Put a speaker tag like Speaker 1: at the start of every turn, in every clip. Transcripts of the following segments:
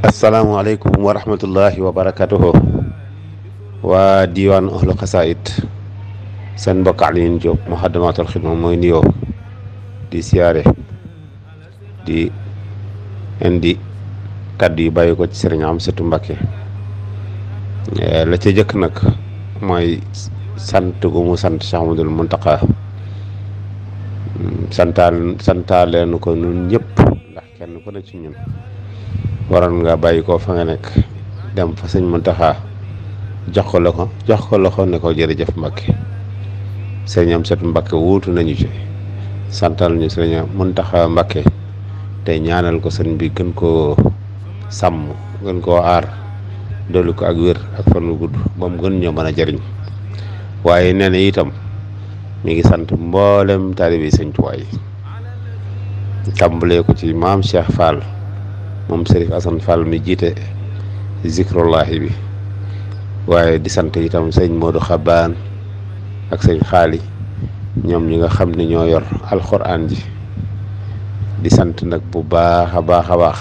Speaker 1: asalaamaaleykum wa rahmatullahi wa barakatuhu waa diwaan ahlu xasaayid seen mbokk Alioune Diop Moukhaddamatoul Khidma mooy nuyoo di siyaare di indi kaddu yu bàyyi ko ci sëriñ Amsatu Mbàkke la ca jëkk nag mooy sant gu mu sant Cheikh Ahmadul Muntaqa santaaleenu ko ñun ñëpp ndax kenn ku ne ci ñun waroon nga bàyyi ko fa nga nekk dem fa sëñ Muntaxa jox ko loxo ne ko jërëjëf Mbàkke sëñ Amsatu Mbàkke wuutu nañu ci santal ñu sëñ Muntaxa Mbàkke tey ñaanal ko sëñ bi gën koo sàmm gën koo aar dolli ko ak wér ak fan wu gudd ba mu gën ñoo mën a jëriñ waaye nee na itam mi ngi sant mboolem taalibe sëñ Tuubaa yi tàmbalee ko ci maam Cheikh Fall moom Serif Assane Fall mi jiite zikrullahi bi waaye di sant itam sëñ Modou Xabaan ak sëñ Xaali ñoom ñi nga xam ne ñoo yor alxuraan ji di sant nag bu baax a baax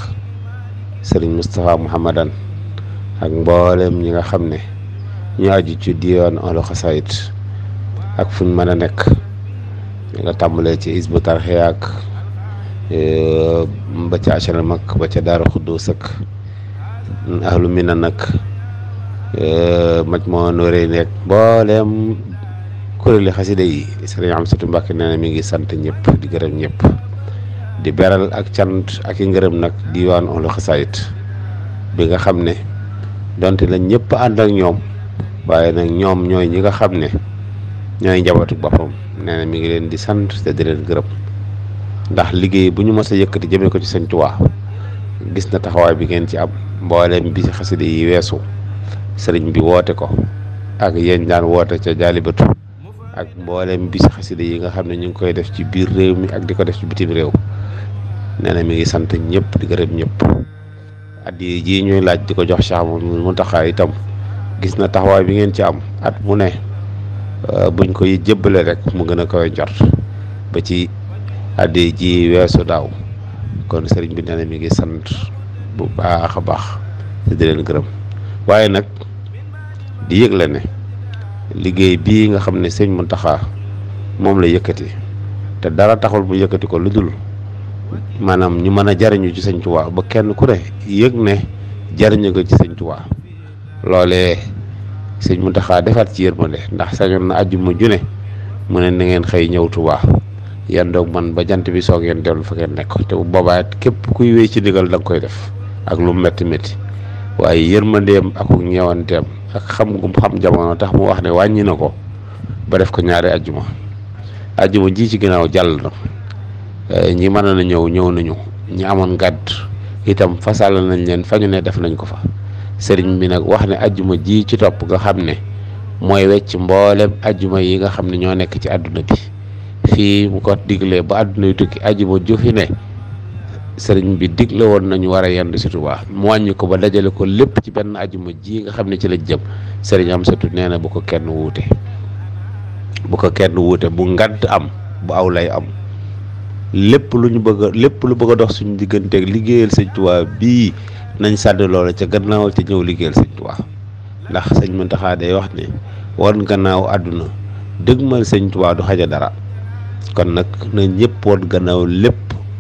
Speaker 1: sëriñ Moustapha Mouhamadan ak mboolem ñi nga xam ne ñu aju ci diwaan ahlu xasaayid ak fuñ mën a nekk nga tàmbalee ci Hizbut Tarqiyyah ak ba ca HLM ak ba ca Daaru Xuddus ak ahlu Minan nag Majmahun Nurayni nekk mboolem kuréeli xasida yi sëriñ Amsatu Mbàkke nee na mi ngi sant ñëpp di gërëm ñëpp di beral ak cant ak i ngërëm nag diwaan ahlu xasaayid bi nga xam ne donte la ñëpp ànd ak ñoom waaye nag ñoom ñooy ñi nga xam ne ñooy njabootu boppam nee na mi ngi leen di sant te di leen gërëm ndax liggéey bu ñu mës a yëkkati jëmee ko ci sëñ Tuubaa gis na taxawaay bi ngeen ci am mbooleem bi ci xasida yi weesu sëriñ bi woote ko ak yéen daan woote ca jaalibatu ak mbooleem bi ci xasida yi nga xam ne ñu ngi koy def ci biir réew mi ak di ko def ci bitim réew nee na mi ngi sant ñëpp di gërëm ñëpp addi ji ñuy laaj di ko jox Cheikh Muntaxa itam gis na taxawaay bi ngeen ci am at mu ne buñ koy jébbale rek mu gën a koy jot ba ci addi ji weesu daaw kon sëriñ bi nee na mi ngi sant bu baax a baax te di leen gërëm waaye nag di yëg la ne liggéey bii nga xam ne sëñ Muntaxa moom la yëkkati te dara taxul mu yëkkati ko lu dul maanaam ñu mën a jariñu ci sëñ Tuubaa ba kenn ku ne yëg ne jariñu ko ci sëñ Tuubaa loolee sëñ Muntaxa defaat ci yërmande ndax sañoon na àjjuma june mu ne na ngeen xëy ñëw Tuubaa yan doog man ba jant bi soog ngeen dellu fa ngeen nekk te bu boobaa képp kuy wéy ci ndigal da nga koy def ak lu métti métti waaye yërmandeem ak ñeewanteem ak xam gum xam jamono tax mu wax ne wàññi na ko ba def ko ñaari àjjuma ji ci ginnaaw jàll na ñi mën na ñëw nañu ñi amoon gàdd itam fasal nañ leen fa ñu ne def nañ ko fa sëriñ bi nag wax ne àjjuma ji ci topp nga xam ne mooy wecc mboolem àjjuma yi nga xam ne ñoo nekk ci àdduna bi fii mu ko diglee ba àdduna yu tukki àjjuma ju fi ne sëriñ bi digle woon nañu war a yendu si Tuubaa mu wàññi ko ba dajale ko lépp ci benn àjjuma ji nga xam ne ci la jëm sëriñ Amsatu nee na bu ko kenn wuute bu ngadd am bu aw lay am lépp lu bëgg a dox suñu digganteeg liggéeyal sëñ Tuubaa bii nañ sàdd loola ca gannaaw ca ñëw liggéeyal sëñ Tuubaa ndax sëñ Muntaxa day wax ne wan gannaaw àdduna dëgmal sëñ Tuubaa du xaja dara kon nag na ñëpp wan gannaaw lépp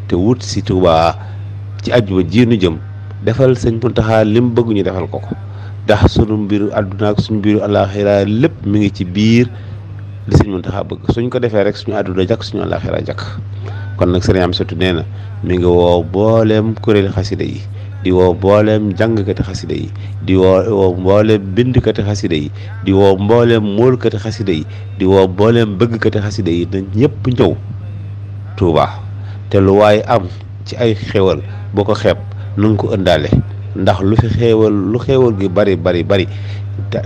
Speaker 1: te wut si Tuubaa ci àjjuma ji nu jëm defal sëñ Muntaxa lim bëgg ñu defal ko ndax sunu mbiru àdduna ak suñu mbiru àllaaxira lépp mi ngi ci biir li sëñ Muntaxa bëgg suñ ko defee rek suñu àdduna jakk suñu àllaaxira jakk kon nag sëriñ Amsatu nee na mi ngi woo mbooleem kuréeli xasida yi di woo mbooleem jàngkati xasida yi di woo mbooleem bindkati xasida yi di woo mbooleem móolkati xasida yi di woo mbooleem bëggkati xasida yi na ñëpp ñëw Tuubaa te lu waaye am ci ay xéwal boo ko xeeb nu nga ko ëndaale ndax lu xéewal gi bari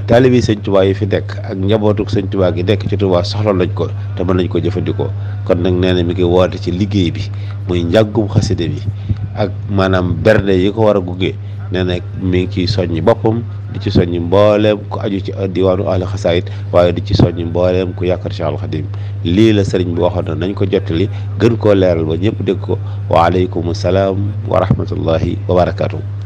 Speaker 1: taalibe yi sëñ Tuubaa yi fi nekk ak njabootu sëñ Tuubaa gi nekk ci Tuubaa soxla nañ ko te mën nañ ko jëfandikoo kon nag nee na mi ngi woote ci liggéey bi muy njàngum xasida bi ak maanaam bernde yi ko war a gunge nee na mi ngi ciy soññi boppam di ci soññi mbooleem ku aju ci diwaanu ahlu xasaayit waaye di ci soññi mbooleem ku yàkkar Cheikhul Xadim lii la sëriñ bi waxoon na nañ ko jottali gën koo leeral ba ñëpp dégg ko wa aleykum salaam wa rahmatullahi wa barakaatu.